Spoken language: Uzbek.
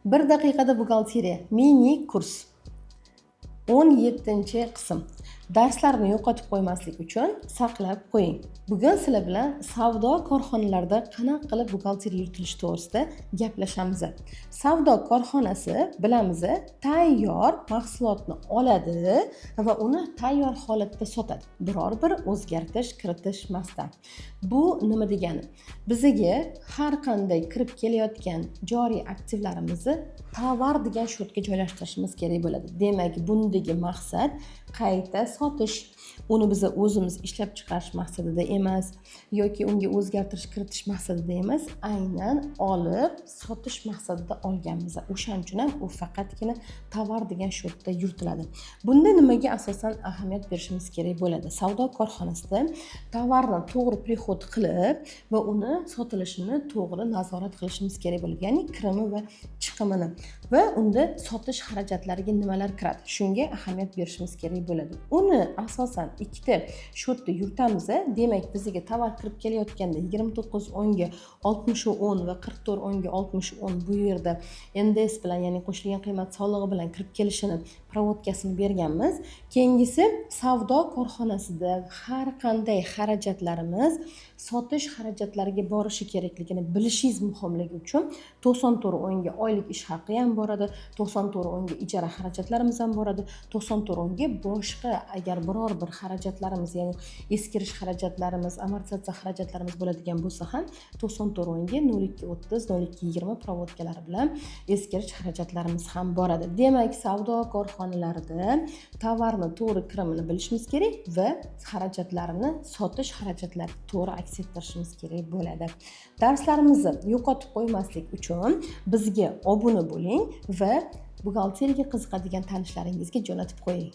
Bir daqiqada buxgalteriya mini kurs, 17-qism. Darslarni yo'qotib qo'ymaslik uchun saqlab qo'ying. Bugun sizlar bilan savdo korxonalarida qanaqa qilib buxgalteriya yuritilishi to'g'risida gaplashamiz. Savdo korxonasi, bilamiz, tayyor mahsulotni oladi va uni tayyor holatda sotadi, biror bir o'zgartirish kiritishmasdan. Bu nima degani? Bizaga har qanday kirib kelayotgan joriy aktivlarimizni tovar degan счет ga joylashtirishimiz kerak bo'ladi. Demak, bundagi maqsad qayta sotish. Uni biza o'zimiz ishlab chiqarish maqsadida emas yoki unga o'zgartirish kiritish maqsadida emas, aynan olib sotish maqsadida olganmiz. O'shaning uchun ham u faqatgina tovar degan счет da yuritiladi. Bunda nimaga asosan ahamiyat berishimiz kerak bo'ladi? Savdo korxonasida tovarni to'g'ri приход qilib va uni sotilishini to'g'ri nazorat qilishimiz kerak bo'ladi, ya'ni kirimi va chiqimini va unda sotish xarajatlariga nimalar kiradi, shunga ahamiyat berishimiz kerak bo'ladi. Uni asosan ikkita счет da yuritamiz. Demak, bizga tovar kirib kelayotganda 29.10ga 60.10 va 44.10ga 60.10, bu yerda НДС bilan, ya'ni qo'shilgan qiymat solig'i bilan kirib kelishini проводка sini berganmiz. Keyingisi, savdo korxonasida har qanday xarajatlarimiz sotish xarajatlariga borishi kerakligini bilishingiz muhimligi uchun 94.10ga oylik ish haqi ham boradi, 94.10ga ijara xarajatlarimiz ham boradi, 94.10ga boshqa agar biror bir xarajatlarimiz, ya'ni eskirish xarajatlarimiz, amortizatsiya xarajatlarimiz bo'ladigan bo'lsa ham, 94.10ga 02.30, 02.20 проводка lari bilan eskirish xarajatlarimiz ham boradi. Demak, savdo korxonalarida tovarni to'g'ri kirimini bilishimiz kerak va xarajatlarini sotish xarajatlari to'g'ri aks ettirishimiz kerak bo'ladi. Darslarimizni yo'qotib qo'ymaslik uchun bizga obuna bo'ling va buxgalteriyaga qiziqadigan tanishlaringizga jo'natib qo'ying.